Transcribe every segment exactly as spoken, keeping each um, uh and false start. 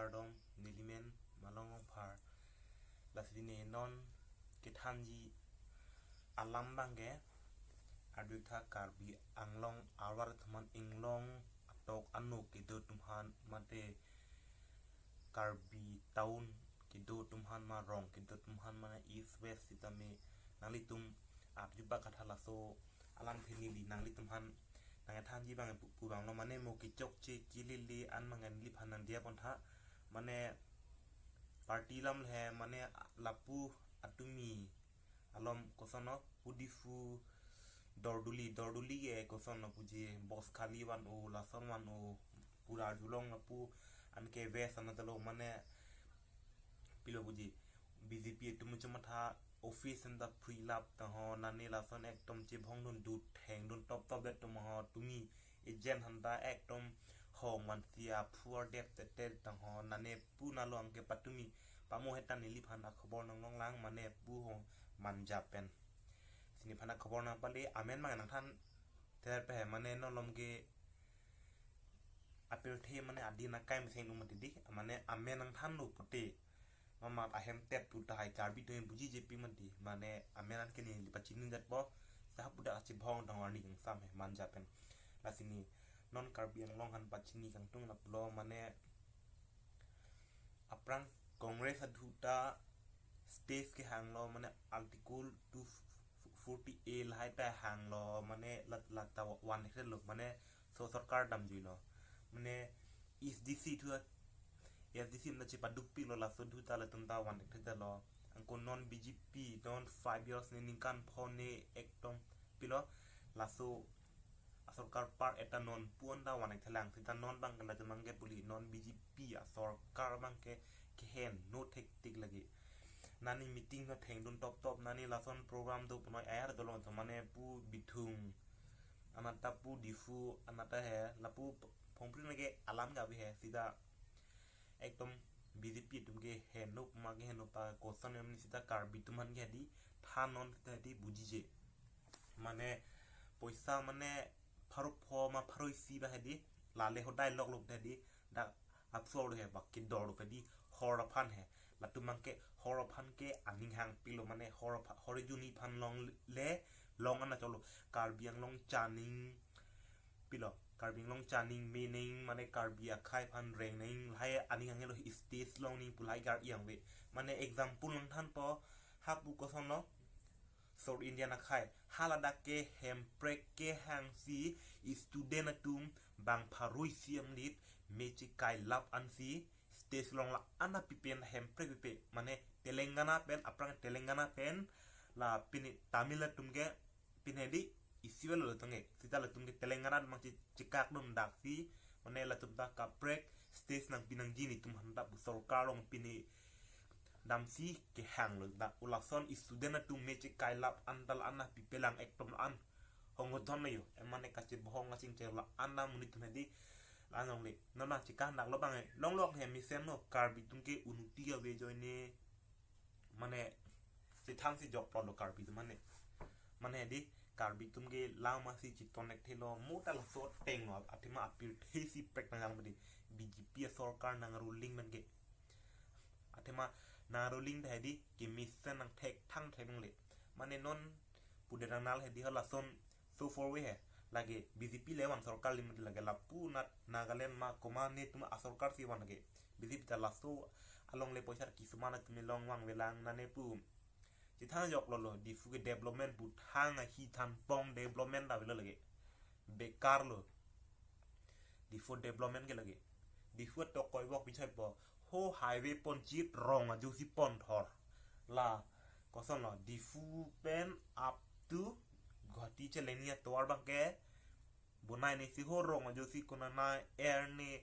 kardom, nelimen Malong Rongphar. Lasi ne non kethanji alam abangke arjutha Karbi Anglong arvar atum aphan, Anglong atok anok kedo atum aphan mate Karbi town kedo atum aphan ma, rong kedo atum aphan ma, East West sitame nanglitum arjubak katha laso alam phini di nanglitum aphan nangthanji abang pu, pu abang lo, mane mo kechokche kelele an abang neliphan nangdiya pontha, mane party alam le he, mane lapu atumi alom koson lo, pu Diphu dorduli, dorduli ke koson lo puji, Boskali van-o, lason van-o, pura arjulong lapu anke West anat lo, mane pilo puji, B J P atum chomatha office anta phri lap tangho, nane lason ekdom chebhong dun du theng dun top top det atum ho, tumi agent aphan ta ekdom hong man sia phuar det det det tangho, nane pu nalo anke patumi pamo heta neliphan akhobor nanglong lang, mane pu ho Manja pen. Lasi neliphan akhobor nangpale, amen abang nangthan ter pe he, mane non malom ke apirthe mane adin akai mesen um mati di, mane amen nangthan lo pute mamat ahem tep pu tahai Karbi atum buji jepi mati, mane amen anke neli pachini jat po, sahap uda achebhong dong arni kangsam he Manja pen. Lasi ne non Karbi Anglong aphan pachini kangtung lap lo, mane aphrang Congress adhu ta stage kehang lo, mane Article two forty A lahai ta hang lo, mane lat lat ta van-ek lo, mane so sorkar damjui lo, mane S D C thu, S D C na chepaduk pilo, laso adhu ta latum ta van-ek lo. Anke non B J P non five years ne ningkan pho ne ekdom pilo, laso asorkar apar eta non pu anta van-ek thelang, seta non abang kala jemang ke puli non B J P asorkar abang ke keheno thektik lagi. Nani meeting ta theng dun top top, nani lason program do punoi ayar dolong to, mane pu Bithung anat ta pu Diphu anat ta he, lapu Phongpri nake alam ga bi he, seta ekdom B J P atum ke heno ma ke heno pa koson em, seta Karbi atum aphan ke di than non seta di bujije. Mane poisa mane pharo pho ma pharo isi ba he di, lale hodai lok lok ta di, dak apsor he bak kedor pe di, hor aphan he. Latum abang ke hor aphan ke aning hang pilo, mane hor apha-, hor juni aphan longle long ana cholo, Karbi Anglong chaning pilo, Karbi Anglong chaning mening, mane Karbi akhei aphan reng neng, lahai aning hang lo, stage along ni pu lahai gar yang ve. Mane example nangthan po, hapu koson lo, South Indian akhei, haladak ke Hemprek kehang si student atum bang pharo isi amlit me chekai lap an si stage along la ana pipen Hemprek pipe, mane Telangana pen, aphrang Telangana pen la pini Tamil atum ke pini di isi velo lo tong ke, seta latum ke Telangana mang che-, chekak dun dak si, mane latum ta kaprek stage nangpi nangji netum aphan ta pu sorkar along pini damsi kehang lo, dak ulason student atum me chekai lap an ta la ana pipelang ekdom la an hong thon na yo, em mane kachebohong kachingchir la ana monit atum he di, la an longle. Non abang chekah dak lo abang e, long lok he mesen lo, Karbi atum ke unuti ave ajoine, mane chethan si jok lo Karbi atum mane. Mane di Karbi atum ke lam asi chiton ek thelo, mo ta laso ateng lo, athema apirthe si prek nangjang di, B J P asorkar nang ruling man ke. Athema nang ruling ta he di, kemesen nangthek thang thek longle. Mane non pudet nang nal he di, halason so forward he. Lake B J P le van sorkar lim lake, lapu anat Nagaland ma komat netum asorkar si van lake. B J P ta laso along le poisa kisuman atum long vangvelang, nane pu chethang jok lo lo, Diphu ke development pu thang ahi than pong development ta avelo lake. Bekar lo. Diphu development ke lake. Diphu tok koi bok bichai po, ho highway pon chit rong ajo si pon thor. La koson lo, Diphu pen up to Guwahati chelengni atovar abang ke bonai ne si, ho rong ajo si konane er ne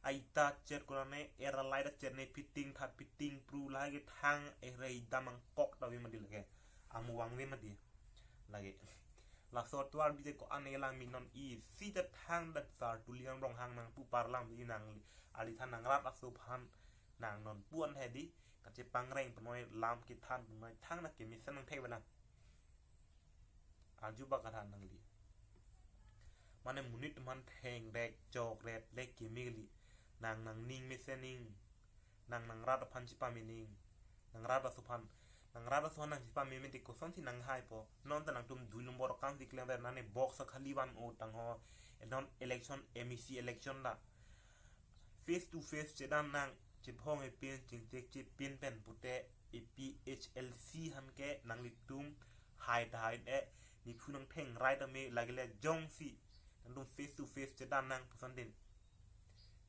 aita chet, konane er alight chet ne fitting tha fitting pru lahai ke thang, eh, rei damang kok ta ave mati lake. Amu vangve mati lake. Laso atovar bije ko-an ne lang mi non isi ta thang dak sar Tuliram Ronghang nangpu parlam di nangli, ali than nangrat aso aphan nang non pu an he di, kachepangreng punoi lam kethan punoi thang na kemesen nangthek velang. Arjubak katha nangli. Mane monit atum aphan theng rek chok ret le keme kali. Nang nangning mesen ning nang nang rat aphan chipame ning, nang rat aso aphan, nang rat aso aphan nang chipame mete kosonsi nang haipo. Non ta nangtum dui nombor akam si klem ver nane box akhali van o tangho. E non election, M E C election da. Face to face chedan nang, chephong epin, chingthek chepin pen pute A P H L C aphan ke nanglitum hai ta hai e, nephu nang theng rai ta me lagile jongsi nangtum face to face chedan nang puson din.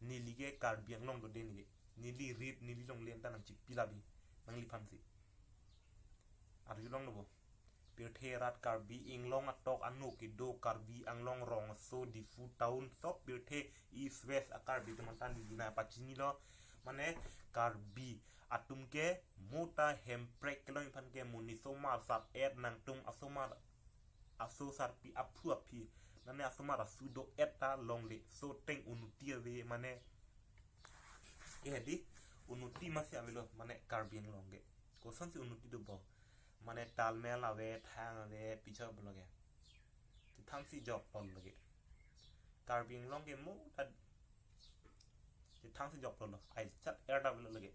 Neli ke Karbi Anglong do den ke. Neli rit, neli longle anta nang chipi labi. Nangliphan si. Arjulong lo bo. Pirthe rat Karbi Anglong atok anu kedo Karbi Anglong rong aso Diphu town sok pirthe East West a Karbi atum anta neli na pachinilo. Mane Karbi atum ke mota hemprek kelong aphan ke monit asomar sar-et nangtum asomar aso sarpi aphu aphi. Mane asomar asu do-et ta longle so teng unuti ave mane. Ke hedi unuti masi avelo mane Karbi Anglong ke. Kosonsi unuti do bo. Mane talmel ave, thang ave, pichor bo lage. Chethangsi jok pon lage. Karbi Anglong ke mo ta chethangsi jok pon lo. Ai chat er da lo lage.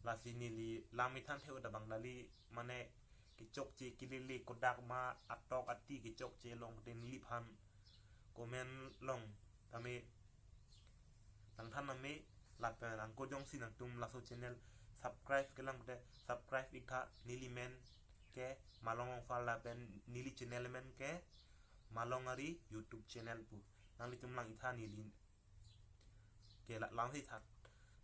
Lasi neli lam ithan theu da bang dali mane kechokche kelele kodak ma atok ati kechokche long te neliphan comment long tame nangthan name lapen angko jongsi nangtum laso channel subscribe kelang te subscribe iktha neli men ke Malong Ongphar lapen neli channel men ke Malong Ari YouTube channel pu. Nanglitum lang itha neli ke la lang si than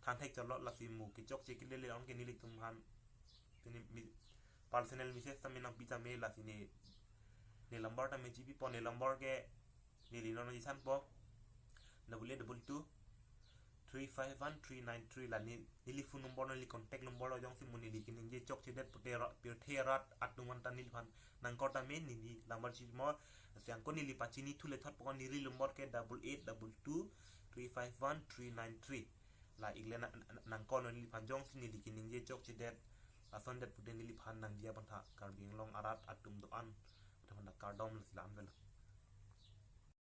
than thek chalo lasi mo kechokche kelele ong ke nelitum aphan pini mi personal message tame nangpi tame lasi ne ne number tame chipi po ne number ke neli non isan po double eight double two three five one three nine three la ne neli phone number neli contact number lo jongsi mo neli keningje chokchedet pute ra- pirthe rat atum anta neliphan nangkor tame neli number chimo si angko neli pachini thule thot pokon neli number ke double eight double two three five one three nine three. La ikle na- na- nangkor neliphan jongsi neli keningje chokchedet ason det pute neliphan nangji apantha Karbi Anglong arat atum do-an apantha kardom lasi la-an velo.